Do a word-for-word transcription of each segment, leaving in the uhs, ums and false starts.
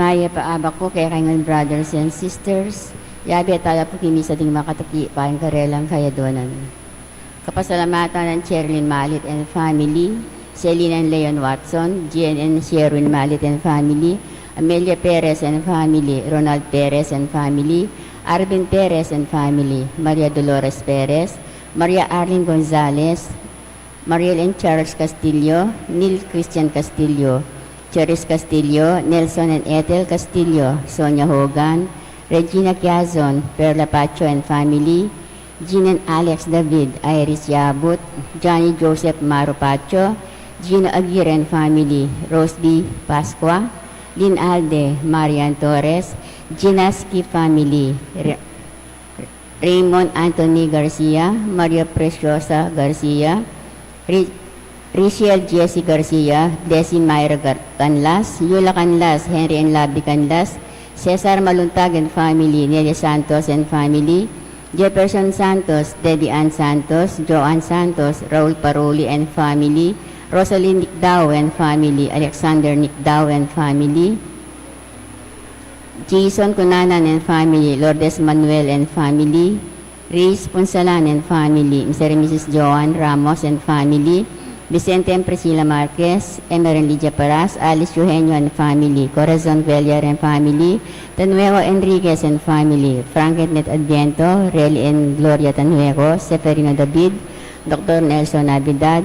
Mayap a abak pu kekayu ngan, brothers and sisters. Yabe tala pu king misa ding makatuki para king karelang kayaduanan. Kapasalamatan nang Cherlyn Malit and family, Celine and Leon Watson, Jean and Sherwin Malit and family, Amelia Perez and family, Ronald Perez and family, Arvin Perez and family, Maria Dolores Perez, Maria Arlene Gonzalez, Mariel and Charles Castillo, Neil Christian Castillo, Cheris Castillo, Nelson and Ethel Castillo, Sonia Hogan, Regina Quiazon, Perla Pacho and family, Jean and Alex David, Iris Yabut, Johnny Joseph Maru Pacho, Gino Aguirre and family, Rose B. Pascua, Lynn Alde, Marian Torres, Ginaski family, Re- Raymond Anthony Garcia, Maria Preciosa Garcia, Ri- Richelle Jesse Garcia, Desi Myra Gar- Canlas, Yula Canlas, Henry and Labi Canlas, Cesar Maluntag and family, Nelly Santos and family, Jefferson Santos, Debbie Ann Santos, Joanne Santos, Raul Paruli and family, Rosalie Nicdao and family, Alexander Nicdao and family, Jason Cunanan and family, Lourdes Manuel and family, Reyes Punsalan and family, Mister and Missus Joan Ramos and family, Vicente and Priscilla Marquez, Emer and Lydia Paras, Alice Eugenio and family, Corazon Cuellar and family, Tanueco Enriquez and family, Frank and Net Adviento, Relly and Gloria Tanueco, Seferino David, Doctor Nelson Navidad,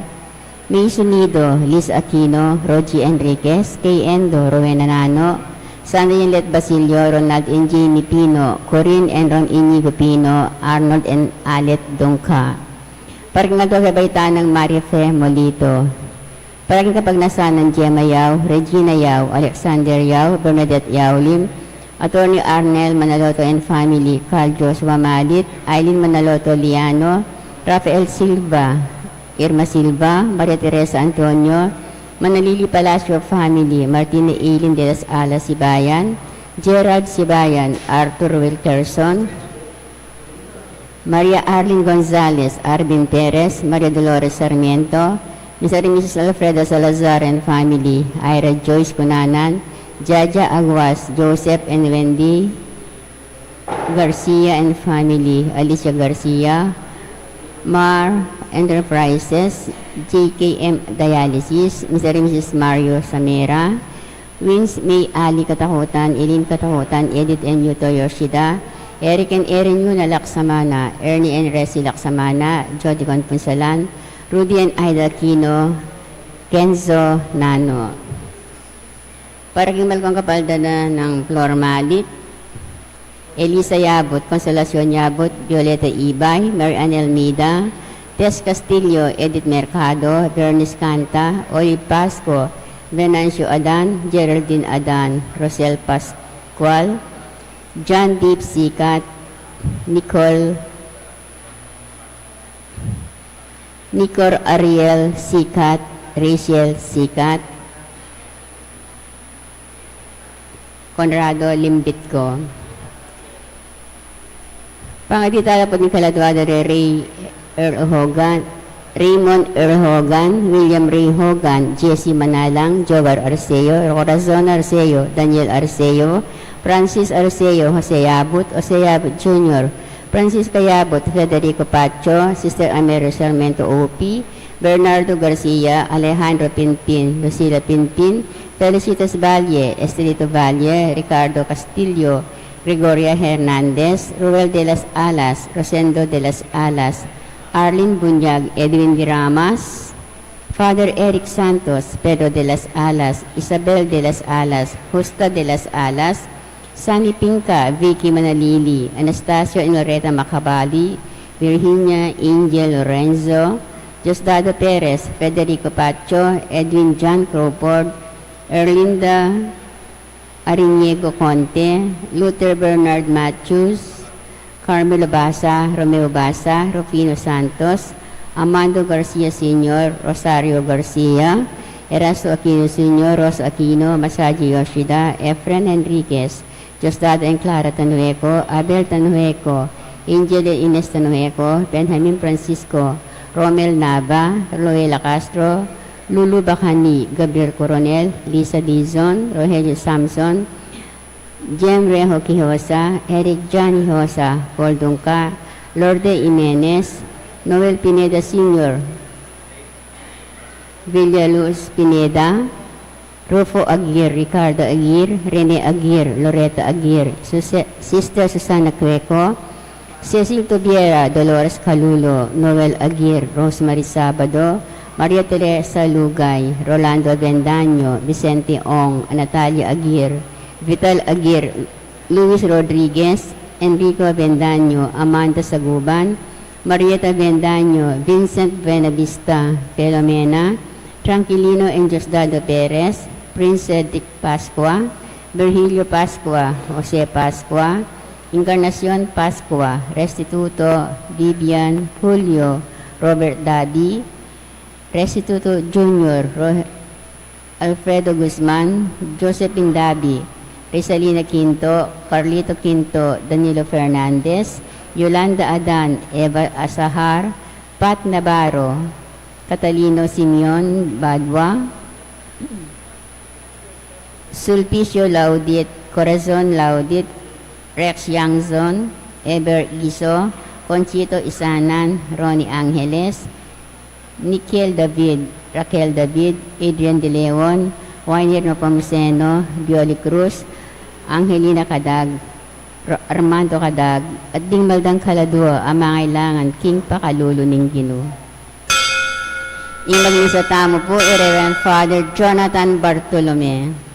May Sunido, Liz Aquino, Rogie Enriquez, Kay Endo, Rowena Nano, Sandra Yinlet Basilio, Ronald and Jamie Pino, Corinne and Ron Inigo Pino, Arnold and Alet Dungca. Para king aldo kebaitan nang Maria Fe Molito. Para king kapagnasan nang Gemma Yao, Regina Yao, Alexander Yao, Bernadette Yao Lim, Attorney Arnel Manaloto and family, Carl Joshua Malit, Eileen Manaloto Liano, Rafael Silva, Irma Silva, Maria Teresa Antonio, Manalili Palacio family, Martina Eileen de las Alas Sibayan, Gerard Sibayan, Arthur Wilkerson, Maria Arlene Gonzalez, Arvin Perez, Maria Dolores Sarmiento, Mister and Missus Alfredo Salazar and family, Ira Joyce Cunanan, Jaja Aguas, Joseph and Wendy Garcia and family, Alicia Garcia, Mar Enterprises, J K M Dialysis, Mister and Missus Mario Samera, Wins May Ali Katakutan, Eileen Katakutan, Edith and Yuto Yoshida, Eric and Erin Yuna Laksamana, Ernie and Resi Laksamana, Jody Con Punsalan, Rudy and Ida Aquino, Kenzo Nano. Para king malugud a kapaldanan nang Flor Malit, Elisa Yabut, Consolacion Yabut, Violeta Ibay, Mary Ann Almeida, Tess Castillo, Edith Mercado, Bernice Canta, Olive Pasco, Venancio Adan, Geraldine Adan, Rosel Pascual, John Deep Sikat, Nicole Nicor Ariel Sikat, Rachel Sikat, Conrado Limbitco. Pangadi tala pu ning kaladua da Ray Earl Hogan, Raymond Earl Hogan, William Ray Hogan, Jesse Manalang, Jovar Arceo, Corazon Arceo, Daniel Arceo, Francis Arceo, Jose Yabut, Jose Yabut Junior, Francisca Yabut, Federico Pacho, Sister Amelia Sarmiento O P, Bernardo Garcia, Alejandro Pinpin, Lucila Pinpin, Felicitas Valle, Estelito Valle, Ricardo Castillo, Gregoria Hernandez, Ruel de las Alas, Rosendo de las Alas, Arlene Bunyag, Edwin Diramas, Father Eric Santos, Pedro de las Alas, Isabel de las Alas, Justa de las Alas, Sunny Pinca, Vicky Manalili, Anastasio and Loretta Macabali, Virginia, Angel Lorenzo, Diosdado Perez, Federico Pacho, Edwin John Crawford, Erlinda Ariniego Conte, Luther Bernard Matthews, Carmelo Basa, Romeo Basa, Rufino Santos, Amando Garcia Senior, Rosario Garcia, Erasto Aquino Senior, Rosa Aquino, Masaji Yoshida, Efren Enriquez, Diosdado and Clara Tanueco, Abel Tanueco, Angel and Ines Tanueco, Benjamin Francisco, Romel Nava, Loela Castro, Lulu Bacani, Gabriel Coronel, Lisa Dizon, Rogelio Samson, Jem Rejo Quijosa, Eric John Quijosa, Paul Dungca, Lorde Jimenez, Noel Pineda Senior, Villaluz Pineda, Rufo Aguirre, Ricardo Aguirre, Rene Aguirre, Loretta Aguirre, Suse-, Sister Susana Cueco, Cecil Tubiera, Dolores Calulo, Noel Aguirre, Rosemary Sabado, Maria Teresa Lugay, Rolando Avendaño, Vicente Ong, Natalia Aguirre, Vital Aguirre, Luis Rodriguez, Enrico Avendaño, Amanda Saguban, Marieta Avendaño, Vincent Buenavista, Filomena, Tranquilino and Diosdado Perez, Prince Cedric Pascua, Virgilio Pascua, Jose Pascua, Encarnacion Pascua, Restituto, Vivian, Julio, Robert Dabi, Restituto Junior, Ro-, Alfredo Guzman, Josephine Dabi, Rizalina Quinto, Carlito Quinto, Danilo Fernandez, Yolanda Adan, Eva Asahar, Pat Navarro, Catalino Simeon Badua, Sulpicio Laudit, Corazon Laudit, Rex Yangzon, Eber Iso, Conchito Isanan, Ronnie Angeles, Nikiel David, Raquel David, Adrian De Leon, Wainer Nepomuceno, Violi Cruz, Angelina Cadag, Ro-, Armando Cadag, at ding maldang kaladua a mangailangan king pakalulu ning Ginu. Ing magmisa tamu pu i Reverend Father Jonathan Bartolome.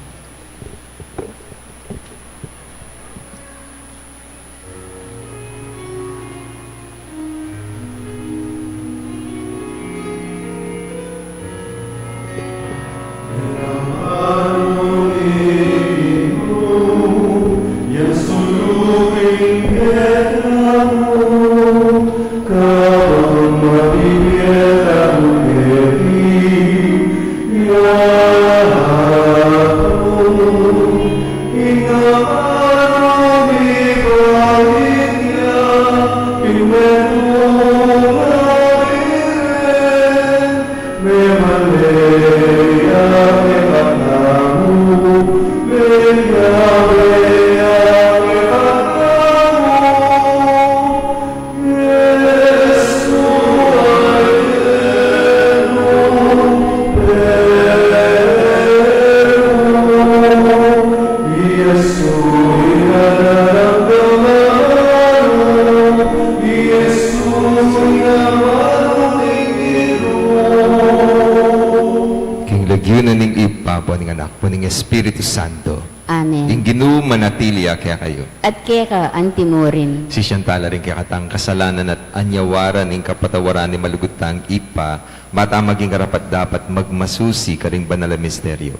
King lagyu na ning Ibpa, ampo ning Anak, ampo ning Espiritu Santo. Amen. Ing Ginu manatili ya kekayu. At keka antimurin. Sisian tala ring kekatang kasalanan at anyawaran ing kapatawaran ning malugud tang Ibpa, ba tang maging karapat-dapat magmasusi karing banal a misteryo.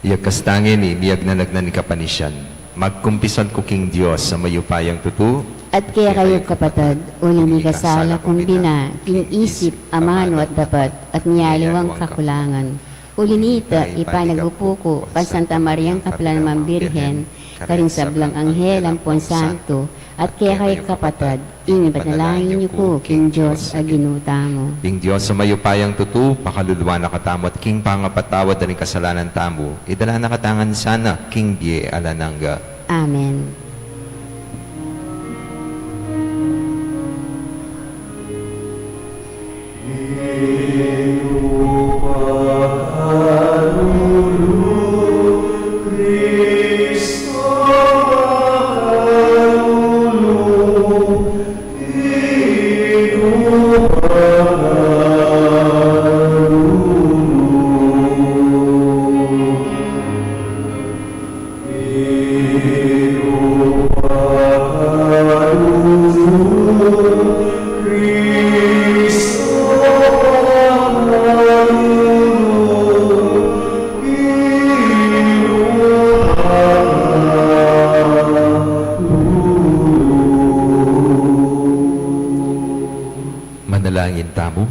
Iyagkas tang ini, miyagnan-agnan ning kapanisian. Magkumpisal ku king Dios a mayupayang tutu. At kekayu, kapatad, uling mikasala kung bina, king isip, amanu at dapat, at ning aliwang kakulangan. Uli nita, ipanagpupu ku kang Santa Mariang kapilan man Birhen, karing sablang anghel ampon santo, at kekayu, kapatad, ing ipanalangin yu ku king Dios a Ginu tamu. Ing Dios a mayupayang tutu, pakaluluan na katamu at king pangapatawad da ring kasalanan tamu, idala na katamu ngan sana king bie alang angga. Amen. Manalangin tamu.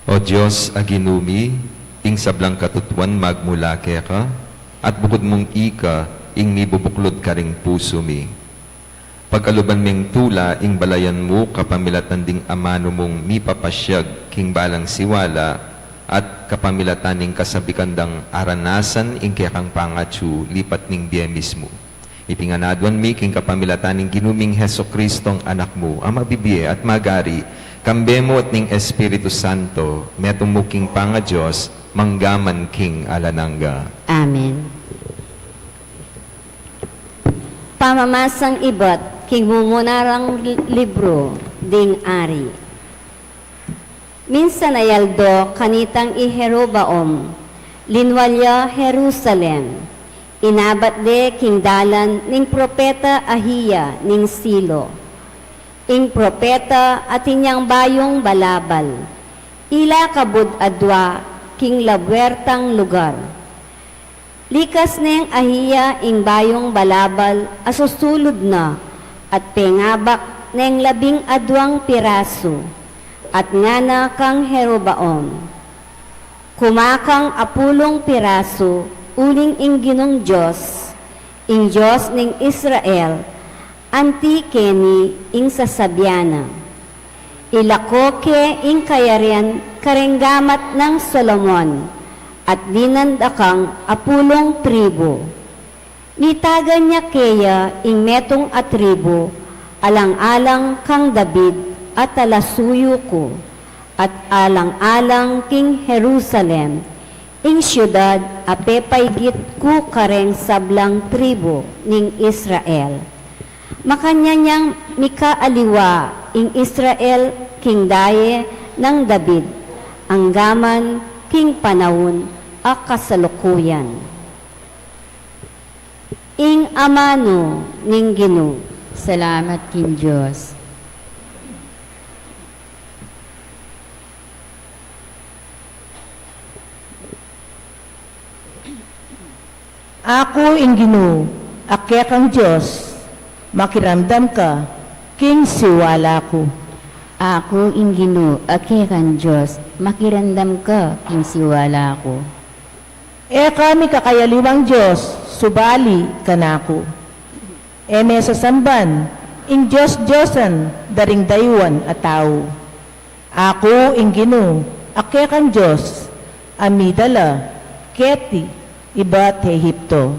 O Dios a Ginu mi, ing sablang katutuan magmula keka, at bukud mung ika ing mibubuklud karing pusu mi. Pagkaluban ming tula ing balayan mu kapamilatan ding amanu mung mipapasyag king balang siwala, At kapamilatan ning kasabikan dang aranasan ing kekang pangatsu lipat ning bie mismu. Iti ngan aduan mi king kapamilatan ning Ginu ming Jesucristong Anak mu, a mabibie at magari, kambe mu at ning Espiritu Santo, metung mu king pangaDios, mangga man king alang angga. Amen. Pamamasang ibat king mumuna rang li-, libru ding Ari. Minsan a aldo kanitang i Jeroboam, linwal ya Jerusalem, inabat de king dalan ning propeta Ahia ning Silo. Ing propeta atin yang bayung balabal, ila kabud adua king labuertang lugar. Likas neng Ahia ing bayung balabal a susulud na, at pengabak neng labing aduang pirasu, at ngana kang Jeroboam, "Kuma kang apulung pirasu, uling ing Ginung Dios, ing Dios ning Israel, anti keni ing sasabian na. Ilako ke ing kayarian kareng gamat nang Solomon, at dinan da kang apulung tribu. Mitagan ya keya ing metung a tribu alang-alang kang David a talasuyu ku, at alang-alang king Jerusalem, ing siudad a pepaigit ku kareng sablang tribu ning Israel. Makanyan yang mikaaliwa ing Israel king daye nang David, anggaman king panaun a kasalukuyan." Ing amanu ning Ginu. Salamat king Dios. Aku ing Ginu, a kekang Dios, makiramdam ka king siwala ku. Aku ing Ginu, a kekang Dios, makiramdam ka king siwala ku. E ka mikakayaliwang Dios subali kanaku. E me sasamban ing dios-diosan da ring dayuan a tau. Aku ing Ginu, a kekang Dios, a midala keti ibat Egipto.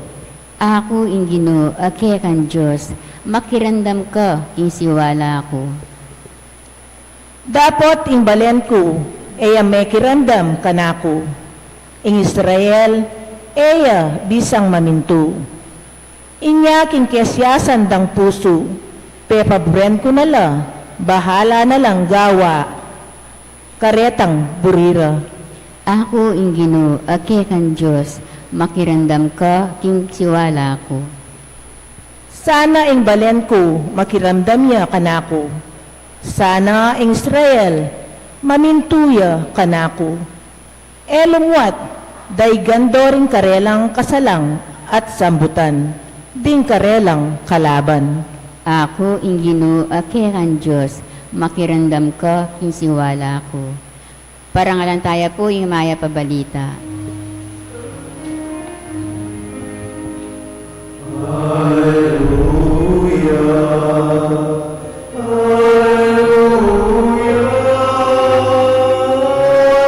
Aku ing Ginu, a kekang Dios, makiramdam ka king siwala ku. Dapot ing balen ku e ya mekiramdam kanaku, ing Israel e ya bisang mamintu. Inya king kesiasan dang pusu, pepaburen ku na la, bahala na lang gawa karetang buri ra. Aku ing Ginu, a kekang Dios, makiramdam ka king siwala ku. Sana ing balen ku makiramdam ya kanaku. Sana ing Israel mamintu ya kanaku. E lumuat, daigan do ring karelang kasalang at sambutan ding karelang kalaban. Aku ing Ginu, a kekang Dios, makiramdam ka king siwala ku. Parangalan taya pu ing mayap a balita. Aleluya, aleluya,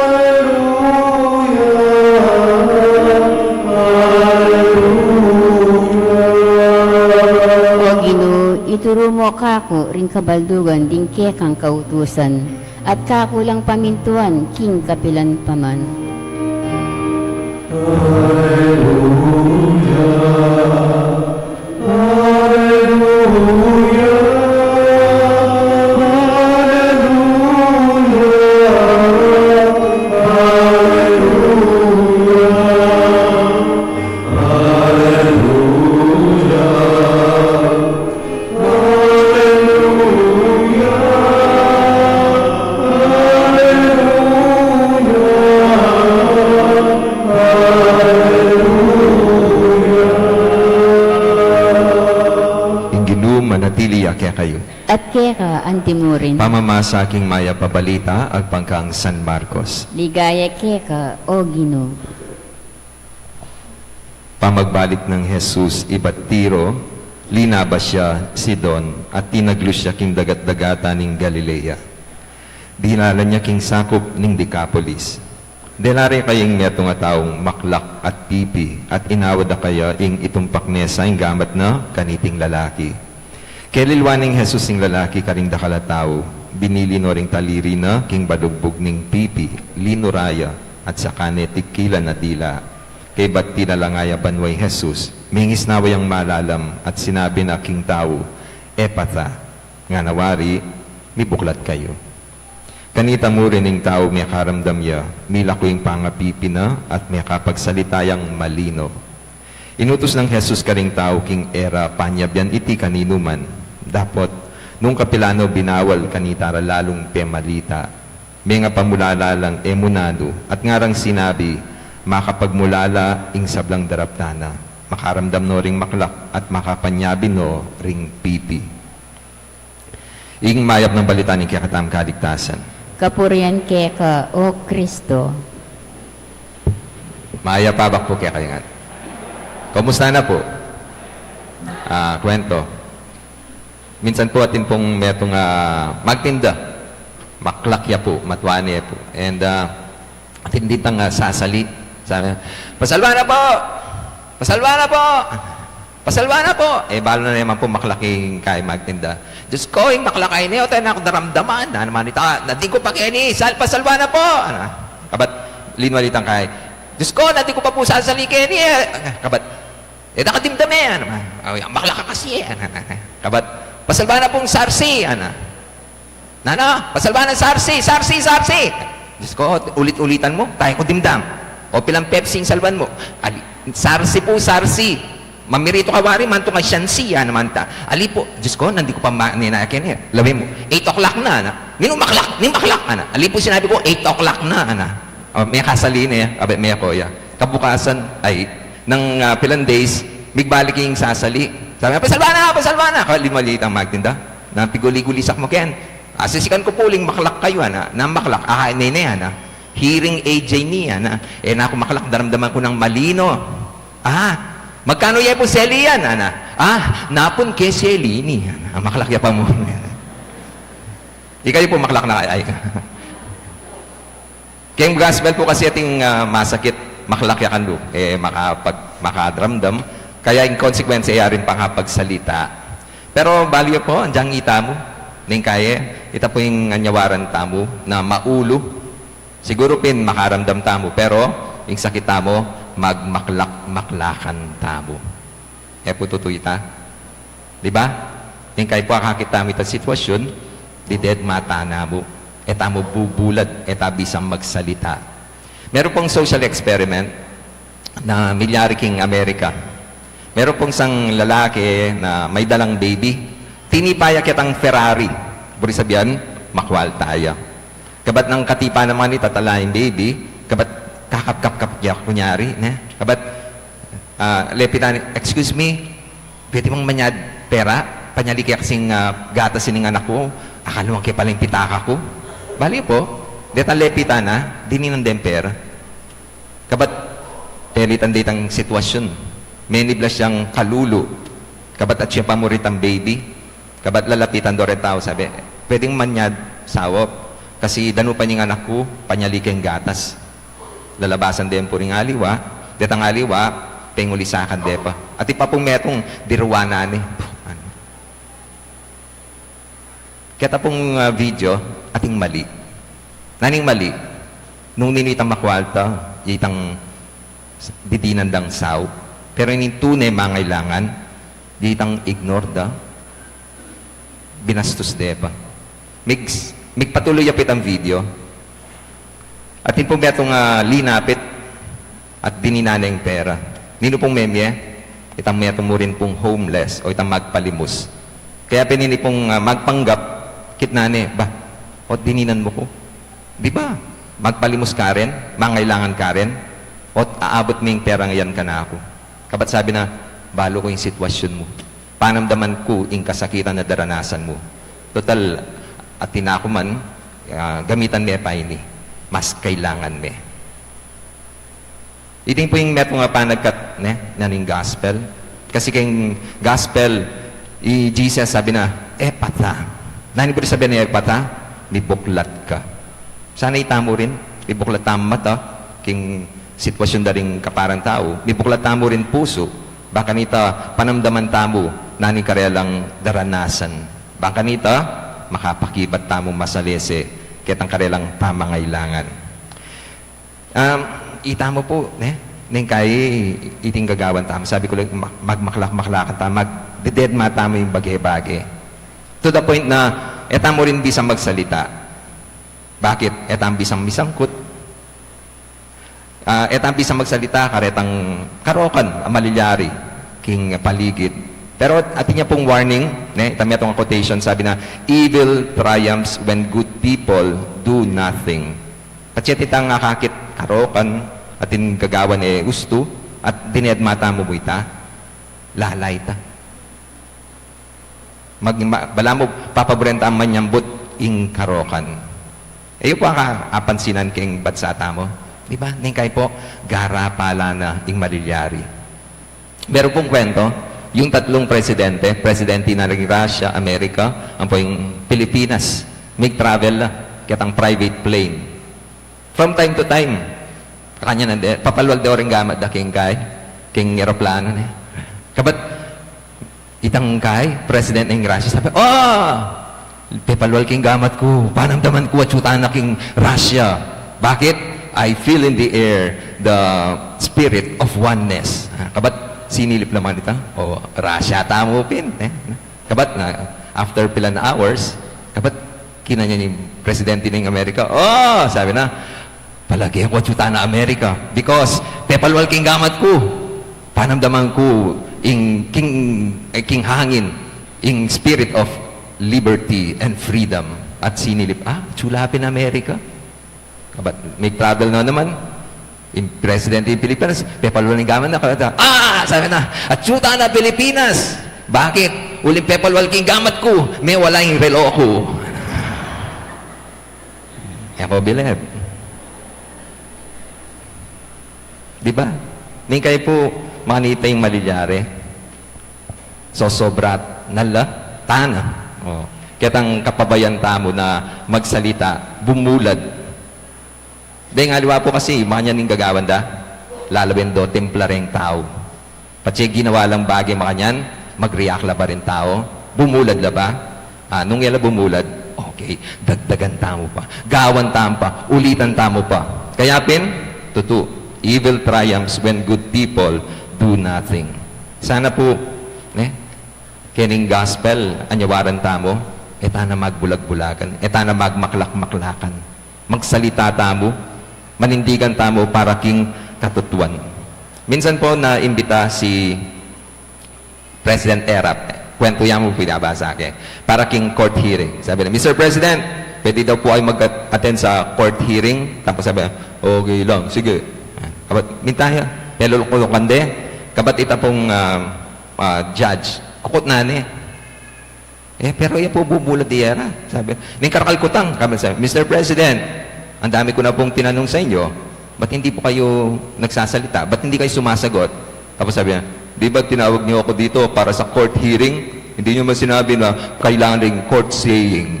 aleluya, aleluya. O Ginu, ituru mu kaku ring kabaldugan ding kekang kautusan, at kaku lang pamintuan king kapilan pa man. Aleluya, aleluya, aleluya, aleluya, aleluya. Aleluya, aleluya, aleluya. Ing Ginu manatili ya kekayu. At keka antimurin. Pamamasa king mayap a balita agpang kang San Marcos. Ligaya keka, O Ginu. Pamagbalik nang Jesus ibat Tiro, linabas ya Sidon, at tinaglus ya king dagat-dagatan ning Galilea. Dilalan ya king sakup ning Decapolis. Dela reng kaya ing metung a taung maklak at pipi, at inawad da kaya ing itumpak ne sa ing gamat na kaniting lalaki. Kelilwan neng Jesus ing lalaki karing dakal a tau, binili no ring taliri na king balugbug ning pipi, linura ya, at saka ne tikilan a dila. Kaybat tila la ngaya banwa i Jesus, mengisnawa yang malalam, at sinabi na king tau, "Epata," ngana wari, "Mibuklat kayu." Kanita mu rin ing tau mekaramdam ya, milaku ing pangapipi na at mekapagsalita yang malino. Inutus nang Jesus karing tau king e ra panyabyan iti kaninu man. Dapot, nung kapilan no binawal kanita ra lalung pemalita. Mengapamulala lang e mu nanu, at ngarang sinabi, "Makapagmulala ing sablang daraptan na." Makaramdam no ring maklak at makapanyabi no ring pipi. Ing mayap nang balita ning kekatamung kaligtasan. Kapurian keka, O Kristo. Mayap a abak pu kekayu ngan. Kumusta na pu? Ah, kwento. Minsan pu atin pung metung a magtinda. Maklak ya pu, matua ne pu. And, ah, atin ditang, ah, sasali. Sabi, "Pasalwa na pu! Pasalwa na pu! Pasalwa na pu!" E, balu na naman pu maklak ing kayang magtinda. "Diyos ko, ing maklak a ini, o, e na ku daramdaman. Nanu naman ita, nandin ku pa keni, sal, pasalwa na pu!" Ana. Kabat, linwal itang kayang, "Diyos ko, nandin ku pa pu sasali keni, e." Kabat, "E da ka dimdam e," ana. "O, yang maklak ka kasi e," ana. Kabat, "Pasalwa na pung sarsi," ana. "Nanu? Pasalwa nang sarsi, sarsi, sarsi!" "Diyos ko, ulit-ulitan mu, e ku dimdam. O, pilang Pepsi ing salwan mu?" "Ali, sarsi pu, sarsi. Mamiritu ka wari, mantung a siyansi, ana naman ita." "Ali pu, Diyos ko, nandin ku pa ma-, nina keni e. Lawen mu, eight o'clock na," ana. "Ninu maklak, ninu maklak?" ana. "Ali pu, sinabi ku, eight o'clock na," ana. O, mekasali ne, abe, meko ya. Kabukasan, ay, nang, ah, pilang days, migbalik ing sasali. Sabi na, "Pasalwa na, pasalwa na!" Kabat linwal itang magtinda, "Nanu pin gugulisak mu ken?" "Asisikan ku pu uling maklak kayu," ana. "Nanu maklak?" "Ah, nene," ana. "Hearing aid ya ini," ana. "E na ku maklak, daramdaman ku nang malino." "Ah, magkanu ye pu seli yan?" ana. "Ah, napun ke seli ini," ana. "Maklak ya pa mu." Ikayu pu maklak na kaya? Ay. Keng gospel pu kasi ating, ah, masakit, maklak ya kanu, e, makapag-, makadramdam, kaya ing konsekwensya ya rin pangapagsalita. Pero balu yu pu, agyang ita mu, neng kaya, ita pu ing anyawaran tamu na maulu. Siguru pin makaramdam tamu, pero ing sakit tamu, magmaklak-maklakan tamu. E pu tutu ita? Di ba? Ing kaybat pu akakit tamu itang sitwasyun, didedmatan na mu. E tamu bubulad, e ta bisang magsalita. Meron pung social experiment na milyari king Amerika. Meron pung isang lalaki na may dalang baby. Tinipa ya ketang Ferrari. Buri sabian, makwalta ya. Kabat nang katipa naman, itatala ing baby, kabat kakapkapkap ya kunyari, ne? Kabat, ah, lepitan, "Excuse me, pwede mang manyad pera? Panyali ke kasing, ah, gatas ining anak ku. Akaluan ke pala ing pitaka ku." Balu yu pu, detang lepitan na, dininan deng pera. Kabat, pelitan detang sitwasyun. Meniblas yang kalulu. Kabat atyu pa mu retang baby. Kabat lalapitan do reng tau, sabi, "Pwedeng manyad saup? Kasi danupan ing anak ku, panyali keng gatas." Lalabasan de pu ring aliwa, detang aliwa, pengulisakan de pa. Atin pa pung metung, diruanan ne. Keta pung, ah, video, atin mali. Nanu ing mali? Nung ninu itang makwalta, itang didinan dang saup. Pero ining tune mangailangan, itang ignore da, binastus de pa. Mig-, migpatulu ya pa itang video. Atin pung metung, ah, linapit at dininan ne ing pera. Ninu pung memie? Itang metung mu rin pung homeless o itang magpalimus. Kaya pin ini pung, ah, magpanggap, kitnan ne, "Ba, ot dininan mu ku? Di ba magpalimus ka rin, mangailangan ka rin, ot aabut me ing perang iyan kanaku?" Kabat sabi na, "Balu ku ing sitwasyun mu. Panamdaman ku ing kasakitan a daranasan mu. Total, atin aku man, ah, gamitan me pa ini. Mas kailangan me." Iti pu ing metung a panagkat, ne, na ning gospel. Kasi keng gospel, i Jesus sabi na, "Epata." Nanu ing buri sabian ning epata? "Mibuklat ka." Sana ita mu rin, mibuklat tang mata, ing sitwasyun da ring kaparang tau, mibuklat tamu ring pusu, bang kanita panamdaman tamu na ning karelang daranasan. Bang kanita, makapakibat tamu masalese ketang karelang pamangailangan. Um, itamu pu, ne? Neng kai iting gagawan tamu. Sabi ku la, ma-, magmaklak-maklakan tamu, magdededma tamu ing bage-bage. To the point na, e tamu rin bisang magsalita. Bakit? E tamu bisang misangkut. Ah, e tamu bisang magsalita, karetang karokan a malilyari king paligid. Pero atin ya pung warning, ne? Ita metung a quotation, sabi na, "Evil triumphs when good people do nothing." Patse itang akakit karokan, atin gagawan e ustu, at dinedma tamu mu ita, lalay ta. Mag-, ma-, balamu, papaburen ta manyambut ing karokan. E yu pu aka apansinan keng bansa tamu. Di ba? Neng kai pu, garapala na ing malilyari. Meron pung kwento, yung tatlung presidente, presidente na ring Russia, Amerika, ampo ing Pilipinas, mig-travel la, ketang private plane. From time to time, kanyan nande, papalwal da ring gamat da king kai, king eroplano, ne. Kabat, itang kai, president ning Russia, sabi, "Oh! Pepalwal king gamat ku, panamdaman ku, atsu tana king Russia. Bakit? I feel in the air the spirit of oneness." Ah, kabat, sinilip naman ita, "Oh, Russia tamu pin, eh." Kabat na, after pilan hours, kabat, kinanyan ning presidente ning Amerika, "Oh," sabi na, "Palage ku atsu tana Amerika, because pepalwal king gamat ku, panamdaman ku ing king, eh, king hangin, ing spirit of liberty and freedom." At sinilip, "Ah, atsu la pin Amerika." Kabat, mig-travel na naman. Ing presidente ning Pilipinas, pepalwal king gamat na, kabat, "Ah," sabi na, "atsu tana Pilipinas. Bakit? Uling pepalwal king gamat ku, mewala ing relo ku." E ku bilib. Di ba? Neng kai pu, manita ing malilyari. Sosobra na la tana. O, ketang kapabayan tamu na magsalita, bumulad. Deng aliwa pu kasi, makanyan ing gagawan da, lalawen do timpla reng tau. Patse ginawa lang bage makanyan, mag-react la ba ring tau? Bumulad la ba? Ah, nung e la bumulad, okay, dagdagan tamu pa, gawan tamu pa, ulitan tamu pa. Kaya pin, tutu, evil triumphs when good people do nothing. Sana pu, ne, kening gospel, anyawaran tamu, e tana magbulag-bulagan, e tana magmaklak-maklakan. Magsalita tamu, manindigan tamu para king katutuan. Minsan pu naimbita si President Erap, kwento ya mu, binabasa ke, para king court hearing. Sabi na, "Mister President, pwede daw po kayo mag-attend sa court hearing?" Tapos sabi na, "Okay lang, sige." Kabat, minta ya, peluluk-ulukan de. Kabat ita pung, ah, ah, judge, kukutnan ne. E, pero iya pu bubulad, di yara. Sabi, ning karakal kutang, sabi, "Mister President, ang dami ko na pong tinanong sa inyo, ba't hindi po kayo nagsasalita? Ba't hindi kayo sumasagot?" Tapos sabi niya, "Di ba tinawag niyo ako dito para sa court hearing? Hindi niyo man sinabi na kailangan ring court saying."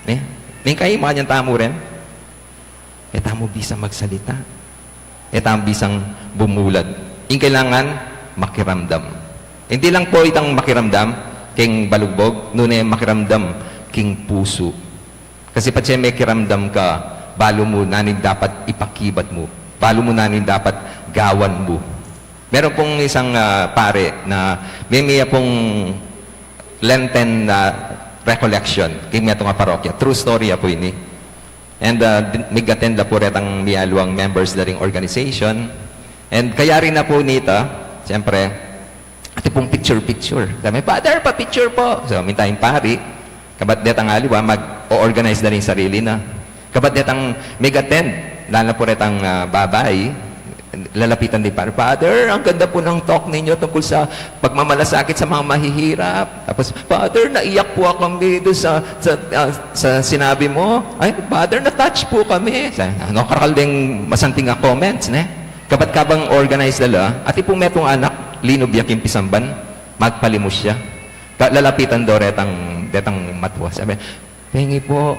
E, ning kai, makanyan tamu rin. E tamu bisang magsalita. E tamu bisang bumulad. Ing kailangan, makiramdam. Hindi lang pu itang makiramdam king balugbog, nune makiramdam king pusu. Kasi patse mekiramdam ka, balu mu naning dapat ipakibat mu. Balu mu naning dapat gawan mu. Meron pung isang, ah, pare na mimie pung Lenten na recollection king metung a parokya. True story ya pu ini. And, ah, din-, mig-attend la pu retang mialiwang members da ring organization. And kayari na pu nita, siyempre, ati pung picture-picture. Sabi, "Father, pa-picture po." So, minta ing pari. Kabat detang aliwa, mag-o-organize da ring sarili na. Kabat detang mig-attend, lalo na pu retang, ah, babai, lalapitan ding pari, "Father, ang ganda po ng talk ninyo tungkol sa pagmamalasakit sa mga mahihirap." Tapos, "Father, naiyak po kami doon sa, sa, ah, sa sinabi mo." "Ay, Father, na-touch po kami." Sa, ano, karakal ding masanting a comments, ne? Kabat kabang organize da la, ati pung metung anak, linub ya king pisamban, magpalimus ya. Ka-, lalapitan do retang, detang matwa. Sabi, "Pengi po,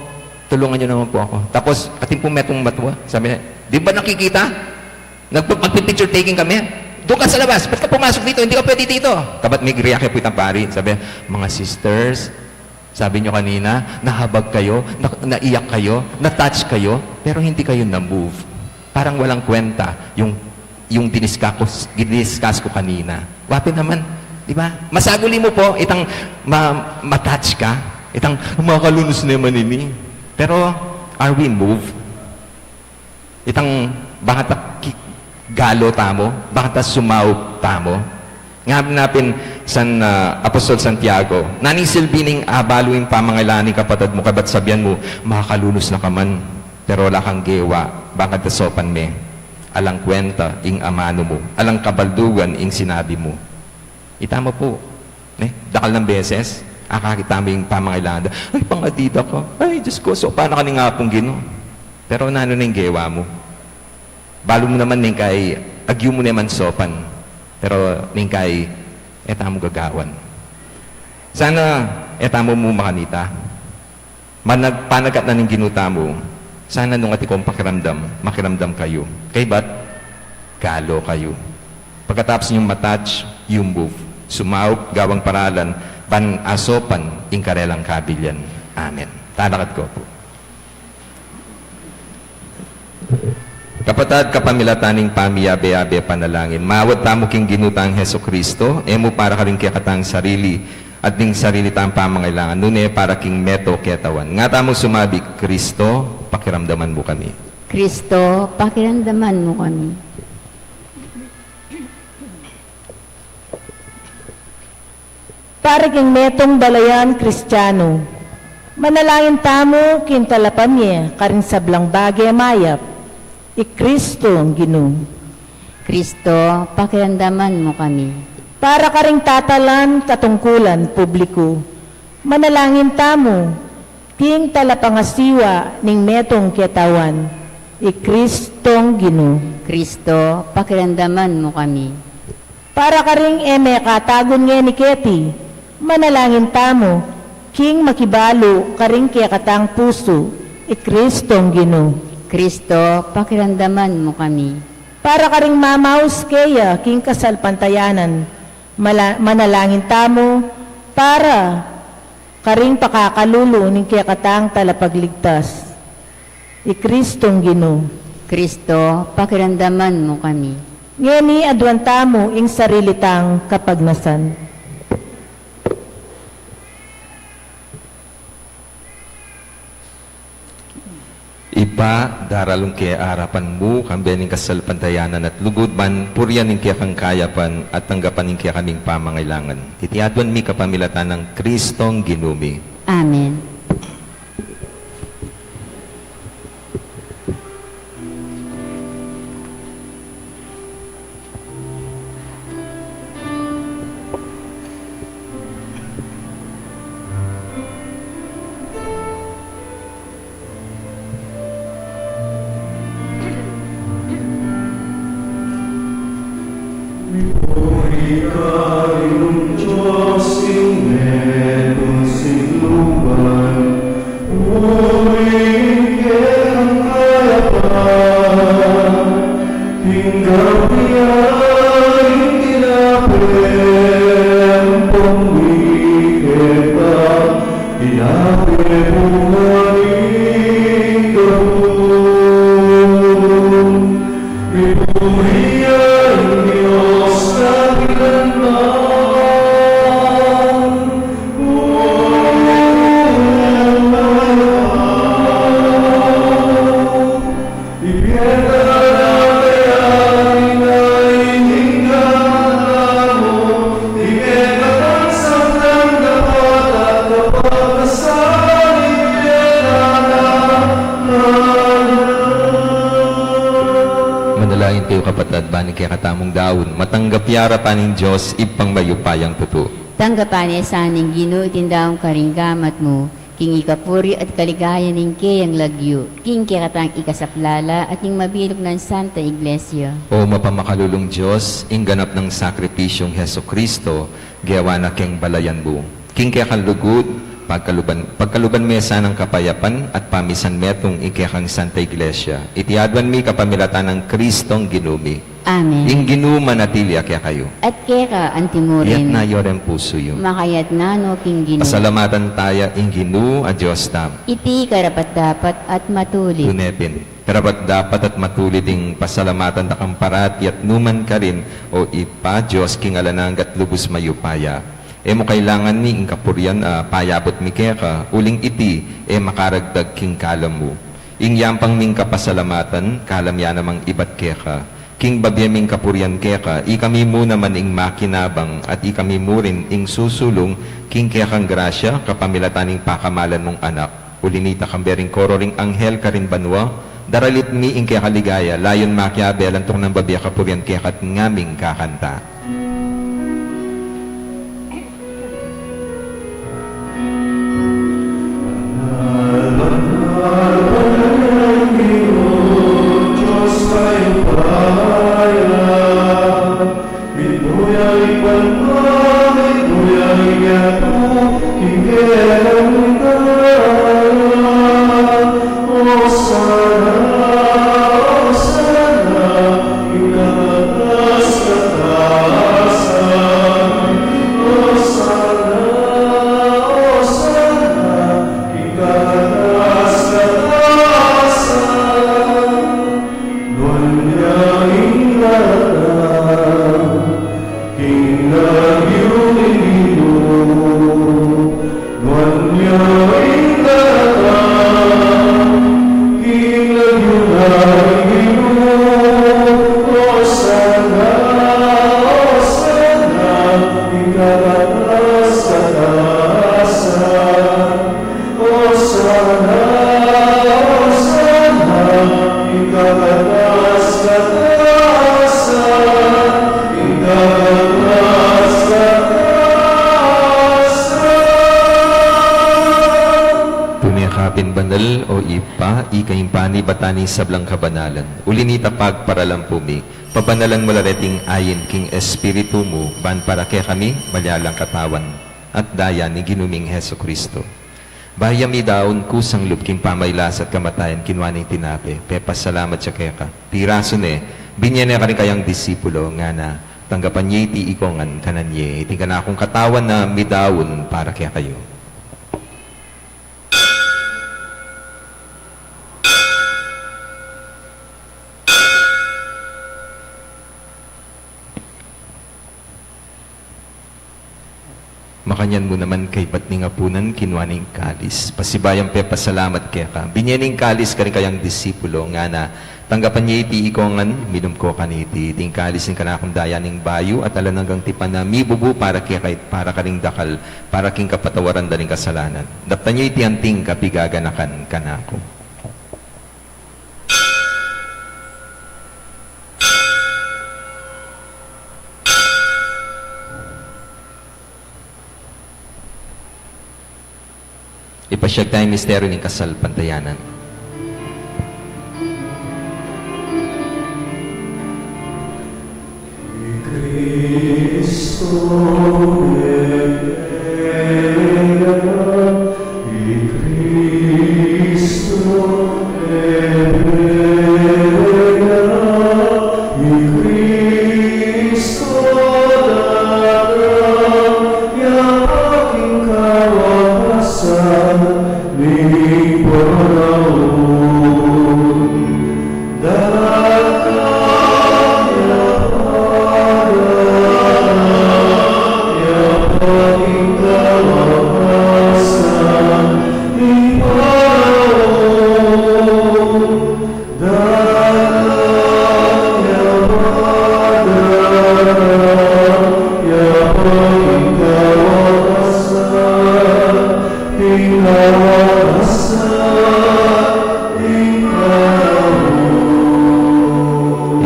Tulungan niyo naman po ako. Tapos, atin po metung matua. Sabi niya, "Di ba nakikita? Nagpa-, magpi-picture taking kami. Doon ka sa labas. Ba't ka pumasok dito? Hindi ka pwede dito." Kabat may griya po itang pari. Sabi, "Mga sisters, sabi niyo kanina, nahabag kayo, na-, naiyak kayo, na-touch kayo, pero hindi kayo na-move. Parang walang kwenta yung, yung diniscuss, diniscuss ko kanina." Wapi naman, di ba? Masaguli mo po, itang ma-, ma-touch ka, itang makalunos naman ini. Pero, are we moved? Itang bangata ki-, galo tamu, bangata sumaup tamu. Nga napin san, ah, Apostol Santiago, "Nanu ing silbi ning abalu ing pamangailangan ning kapatad mu, kabat sabian mu, 'Makalunos na ka man,' pero ala kang gewa, bangata saupan me, alang kwenta ing amanu mu, alang kabaldugan ing sinabi mu." Ita mu pu, ne? Dakal nang beses, akakit tamu ing pamangailangan da, "Ay, pangadida ka. Ay, Diyos ko, saupan na ka ning Apung Ginu." Pero nanu na ing gewa mu? Balu mu naman neng kai, agyu mu naman saupan. Pero neng kai, e tamu gagawan. Sana e tamu mu makanita. Manag-, panagat na ning Ginu tamu, sana nung atin kong pakiramdam, makiramdam kayu. Kaybat, galo kayu. Pagkatapos niyong ma-touch, you move. Sumaup, gawang paralan, ban asaupan ing karelang kabilyan. Amen. Talakad ko pu. Kapatad, kapamilatan ning pamiyabe-abe panalangin, mawad tamu king Ginu tang Jesucristo, e mu para karing kekatang sarili, at ning sarili tang pamangailangan, nune para king meto ketawan. Nga tamu sumabi, "Kristo, pakiramdaman mu kami." Kristo, pakiramdaman mu kami. Para king metung balayan Kristianu, manalangin tamu king talapamie karing sablang bage mayap, i Kristong Ginu. Kristo, pakiramdaman mu kami. Para karing tatalan katungkulan publiku, manalangin tamu king talapangasiwa ning metung ketawan, i Kristong Ginu. Kristo, pakiramdaman mu kami. Para karing e me katagun ngeni keti, manalangin tamu king makibalu karing kekatang pusu, i Kristong Ginu. Kristo, pakiramdaman mu kami. Para karing mamaus keya king kasalpantayanan, mala-, manalangin tamu para karing pakakalulu ning kekatang talapagligtas, i Kristong Ginu. Kristo, pakiramdaman mu kami. Ngeni aduan tamu ing sarili tang kapagnasan. Ibpa, daralung ke arapan mu, kambe ning kasalpantayanan at lugud, ban purian ing kekang kayapan at tanggapan ing kekaming pamangailangan. Iti aduan mi kapamilatan nang Kristong Ginu mi. Amen. Manalangin kayu, kapatad, ban ing kekatamung daun matanggap ya arapan ning Dios Ibpang mayupayang tutu. Tanggapan na sa ning Ginu iting daun karing gamat mu, king ikapuri at kaligayan ning keyang lagyu, king kekatang ikasaplala at ning mabilug nang Santa Iglesia. O mapamakalulung Dios, ing ganap nang sakripisyung Jesucristo, gewa na keng balayan mu. King kekang lugud, Pagkaluban, pagkaluban me sanang kapayapan at pamisan metung ing kekang Santa Iglesia. Iti aduan mi kapamilatan nang Kristong Ginu mi. Amen. Ing Ginu manatili ya kekayu. At keka antimurin. Iyatas yu reng pusu yu. Makayatas no king Ginu. Pasalamatan taya ing Ginu a Dios tamu. Iti karapat-dapat at matulid. Tune pin. Karapat-dapat at matulid ing pasalamatan da kang parati at nukarin man, O Ibpa, Dios king alang angga at lubus mayupaya. E mu kailangan ing kapurian a payabut mi keka, uling iti e makaragdag king kalam mu. Ing yampang ming kapasalamatan, kalam ya namang ibat keka. King babie ming kapurian keka, ikami mu naman ing makinabang at ikami mu rin ing susulung king kekang grasya kapamilatan ning pakamalan mung Anak. Uli na nita, kambe ring koro ring anghel karin banua, daralit mi ing keka ligaya, layun makiabe lantung nang babie kapurian keka at ngaming kakanta. Tune ka pin banal, O Ibpa, ika ing panibatan ning sablang kabanalan. Uli na nita, pagparalampu mi, pabanalan mu la reting ain king Espiritu mu, ban para kekami, malyalang katawan at daya ning Ginu ming Jesucristo. Bayu ya midaun kusang lub king pamagkasakit at kamatayan, kinua ne ing tinape, pepasalamat ya keka, pirasu ne, binie ne karing kayang disipulo, ngana, tanggapan ye iti iko ngan, kanan ye, iti ing kanakung katawan a midaun para kekayu. Makanyan mu naman kaybat ning apunan, kinua ne ing kalis, pasibayu yang pepasalamat keka, binie ne ing kalis karing kayang disipulo, ngana, tanggapan ye iti iko ngan, minum ko kaniti, iti ing kalis ning kanakung daya ning bayu at alang anggang tipan a mibubu para keka at para karing dakal, para king kapatawaran da ring kasalanan. Daptan ye iti anting kapigaganakan kanaku. Ipasiag taya ing misteryu ning kasalpantayanan.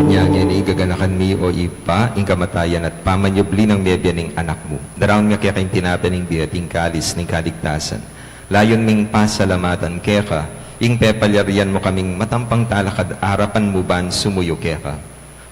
Inya ngeni gaganakan mi, O Ibpa, ing kamatayan at pamanyubli nang mebie ning Anak mu. Daraun mi keka ing tinape ning bie at ing kalis ning kaligtasan. Layun ming pasalamatan keka ing pepalyarian mu kaming matampang talakad arapan mu ban sumuyu keka.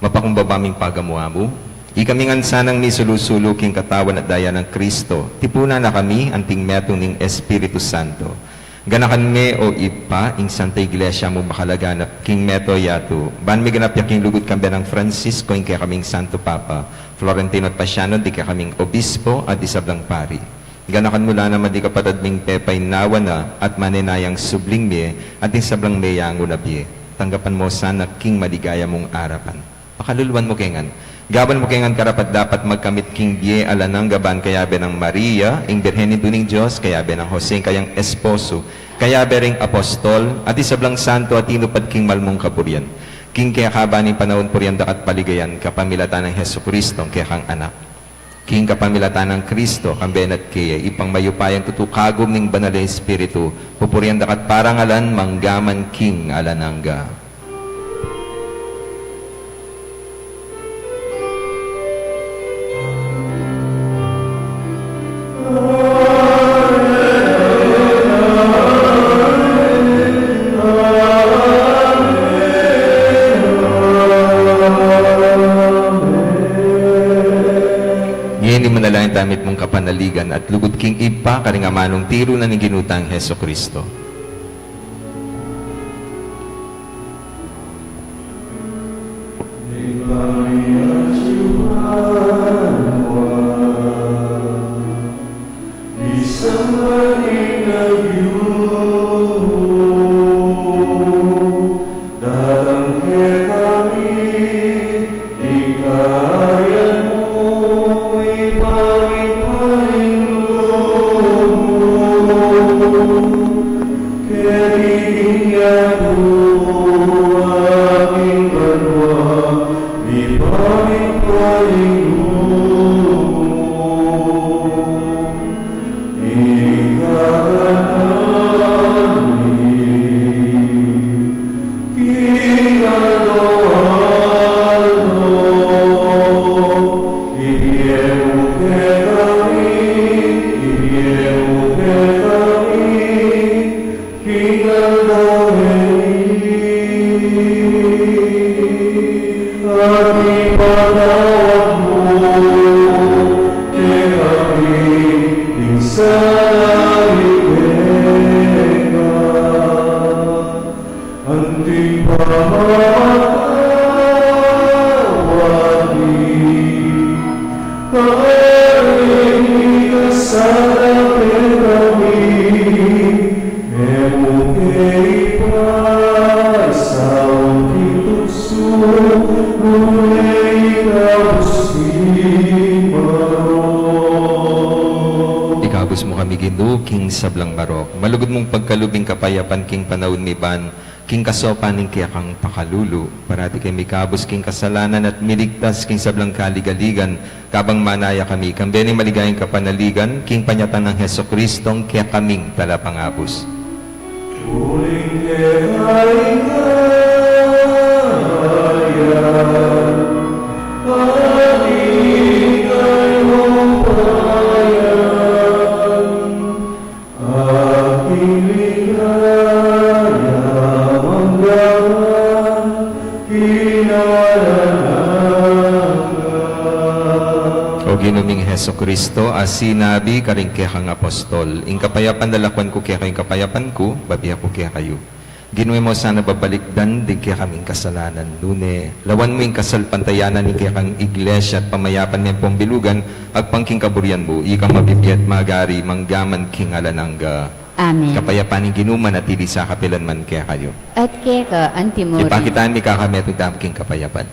Mapakumbaba ming pagamu-amu, Ikami ngan sanang misulu-sulu king katawan at daya nang Kristo, tipunan na kami anting metung ning Espiritu Santo. Ganakan me, o Ibpa, ing Santa Iglesia mung makalaganap king mabilug a yatu, ban miganap ya king lugud kambe nang Francisco, ing kekaming Santo Papa, Florentino at Paciano, ding kekaming Obispo, at ding sablang pari. Ganakan mu la naman ding kapatad ming pepainawa na at manenayang subling mie, at ding sablang meyangu na bie. Tanggapan mu sana king maligaya mung arapan. Pakaluluan mu ke ngan. Gawan mu ke ngan karapat-dapat magkamit king bie alang angga ban kayabe nang Maria, ing Birhen Indu ning Dios, kayabe nang Jose, ing kayang esposo, kayabe ring apostol, at ding sablang santo a tinupad king mal mung kaburian. King kekaban ning panaun purian da ka at paligayan kapamilatan nang Jesucristo, ing kekang Anak. King kapamilatan nang Kristo, kambe na at keye, Ibpang mayupayang tutu, kagum ning Banal a Espiritu, pupurian da ka at parangalan, mangga man king alang angga. Ngeni manalangin tamu mitmung kapanaligan at lugud king Ibpa karing amanung tiru na ning Ginu tang Jesucristo. Datang kekami ing kayarian mu, mipamintuan ing lub mu, keti king yatu anti king banua, mipamintuan ing lub mu. At ipatawad mu kekami ing sala mi keka, anti ing pamamatawad mi kareng mikasala kekami, e mu ke ipaisaul king tuksu, nune ikabus mu kami king marok. Ikabus mu kami, Ginu, king sablang marok. Malugud mung pagkalub ing kapayapan king panaun mi ban king kasaupan ning kekang pakalulu, parati ke mikabus king kasalanan at miligtas king sablang kaligaligan, kabang manaya kami, kambe ning maligayang kapanaligan, king panyatang nang Jesucristong kekaming Talapangabus. Uling keka ing kayarian, at ing kayarian, at ing ligaya mangga man king alang angga. O Ginu ming Jesucristo, a sinabi karing kekang apostol, ing kapayapan lalakwan ku kekayu, ing kapayapan ku babie ku kekayu. Ginu, e mu sana babalikdan ding kekaming kasalanan, nune lawan mu ing kasalpantayanan ning kekang Iglesia at pamayapan meng pambilugan, agpang king kaburian mu, ikang mabibie at magari mangga man king alang angga. Amen. Kapayapan ning Ginu manatili sa kapilan man kekayu. At keka anti murin. Ipakit mi kekayu ing tamu king kapayapan.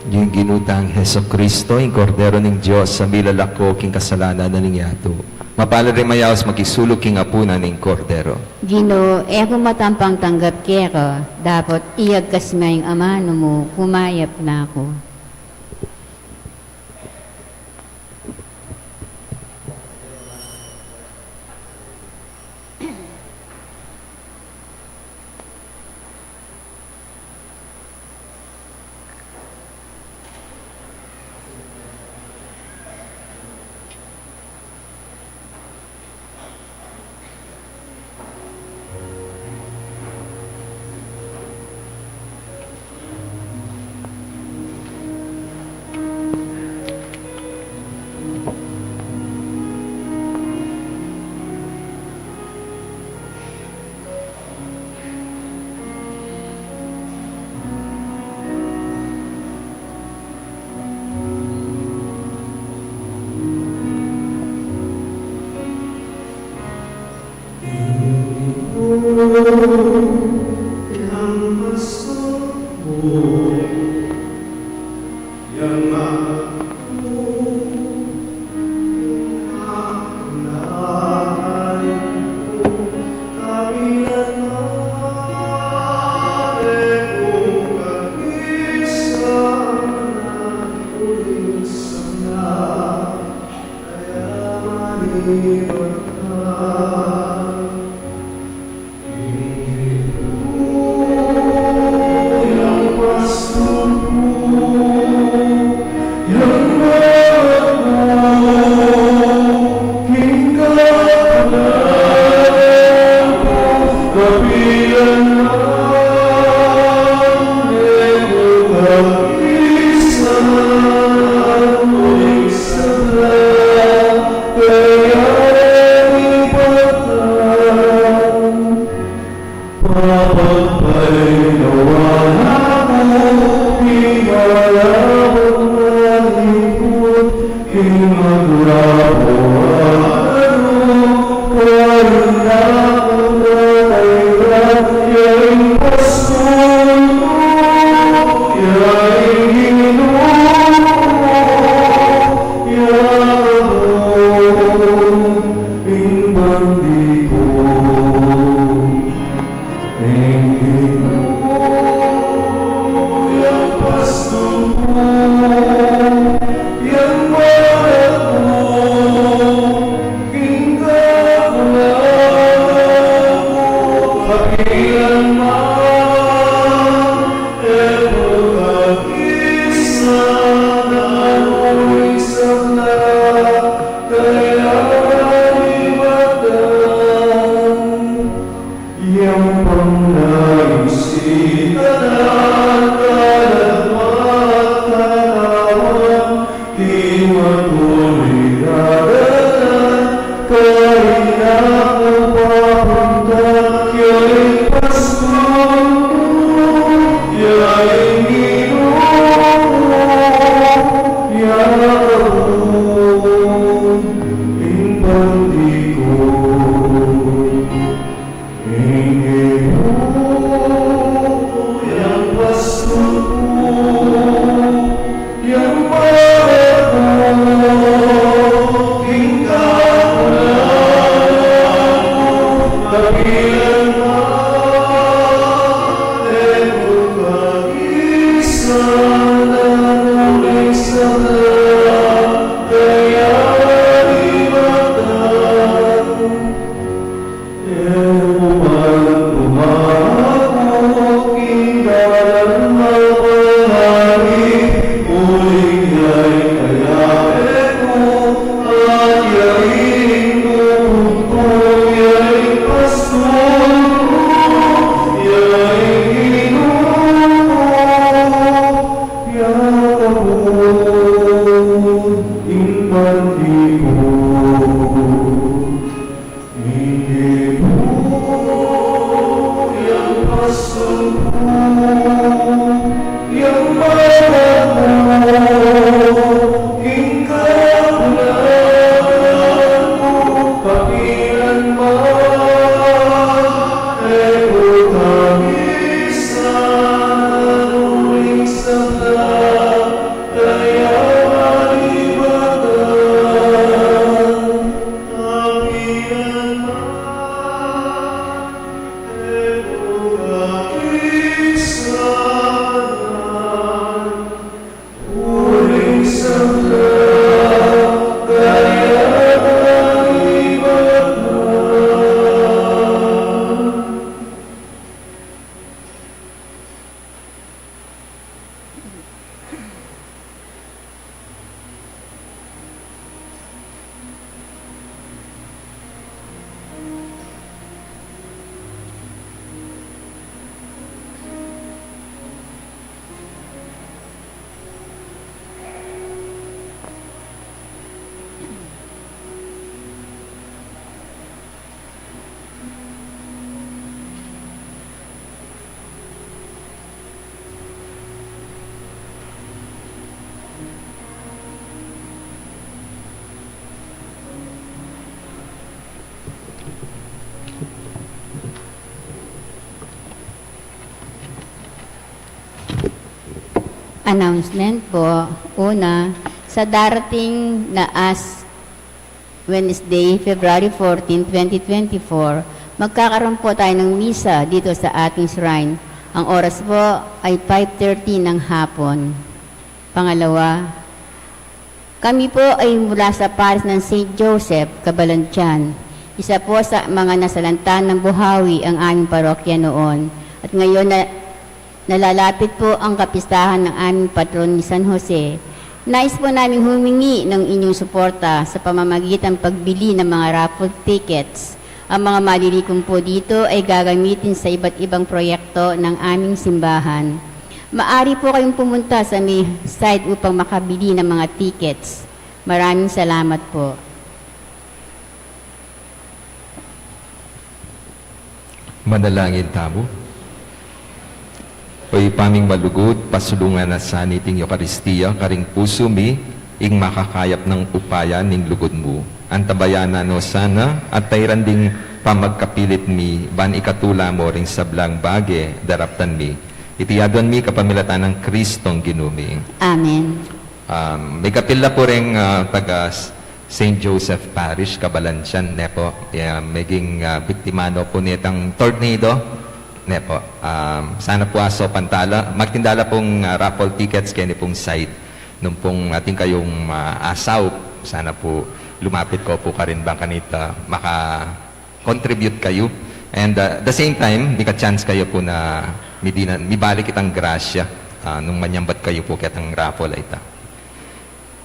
Ing Ginu tang Jesucristo, ing Kordero ning Dios, a milalako king kasalanan na ning yatu. Mapalad ring mayaus makisalu king apunan ning Kordero. Ginu, e ku matampang tanggap keka, dapot iyagkas me ing amanu mu, kumayap na ku. Announcement po. Una, sa darating na Ash Wednesday, February fourteen, twenty twenty-four, magkakaroon po tayo ng misa dito sa ating shrine. Ang oras po ay five thirty ng hapon. Pangalawa, kami po ay mula sa Parish ng Saint Joseph, Cabalantian. Isa po sa mga nasalanta ng buhawi ang aming parokya noon. At ngayon na nalalapit po ang kapistahan ng aming patron ni San Jose, nais po naming humingi ng inyong suporta sa pamamagitan pagbili ng mga raffle tickets. Ang mga malilikom po dito ay gagamitin sa iba't ibang proyekto ng aming simbahan. Maari po kayong pumunta sa may side upang makabili ng mga tickets. Maraming salamat po. Manalangin tamu. O Ibpa ming malugud, pasulungan na sa niting Eukaristia karing pusu mi ing makakayap nang upaya ning lugud mu. Antabayanan no sana at tairan ding pamagkapilit mi ban ikatula mo ring sablang bage daraptan mi. Iti aduan mi kapamilatan nang Kristong Ginu mi. Amen. Um, mikapil la pu ring, ah, taga Saint Joseph Parish, Cabalantian, ne po. Ya, meging, ah, biktima no pu netang tornado, ne po. Um, sana pu aso pantala. Magtinda la pung, ah, raffle tickets keni pung side. Nung pung atin kayung, ah, asaup, sana pu lumapit ko pu karin bang kanita maka-contribute kayu. And, ah, the same time, mika-chance kayu pu na midinan, mibalik itang grasya, ah, nung manyambat kayu pu ketang raffle a ita.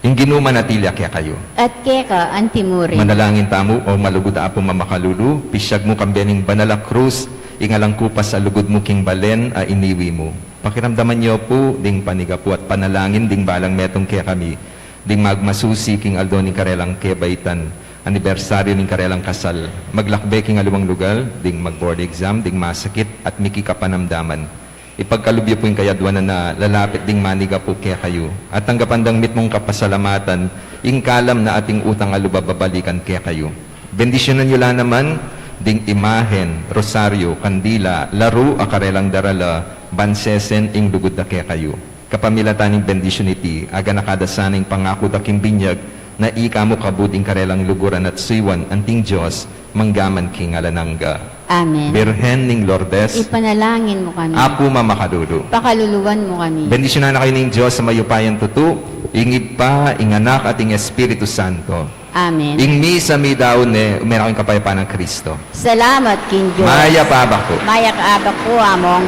Ing Ginu manatili ya kekayu. At keka antimurin. Manalangin tamu. O malugud a Apung mamakalulu, pisyag mu kambe ning banal a krus ing alang kupas a lugud mu king balen a iniwi mu. Pakiramdaman yu pu ding panigapu at panalangin ding balang metung kekami, ding magmasusi king aldo ning karelang kebaitan, anibersaryu ning karelang kasal, maglakbe king aliwang lugal, ding mag-board exam, ding masakit at mikikapanamdaman. Ipagkalub yu pu ing kayaduanan a lalapit ding manigapu kekayu, at tanggapan dang mitmung kapasalamatan ing kalam na ating utang a lub a babalikan kekayu. Bendisyunan yu la naman ding imahen, rosaryu, kandila, laru a karelang darala, ban sesen ing lugud da kekayu. Kapamilatan ning bendisyun iti, aganaka da sana ing pangaku da king binyag, na ika mu kabud ing karelang luguran at suyuan anting Dios, mangga man king alang angga. Amen. Birhen ning Lourdes, ipanalangin mu kami. Apu mamakalulu, pakaluluan mu kami. Bendisyunan na kayu ning Dios a mayupayang tutu, ing Ibpa, ing Anak, at ing Espiritu Santo. Amen. Ing misa midaun ne, ume na kayu king kapayapan nang Kristo. Salamat king Dios. Mayap a abak pu. Mayap a abak pu, Among.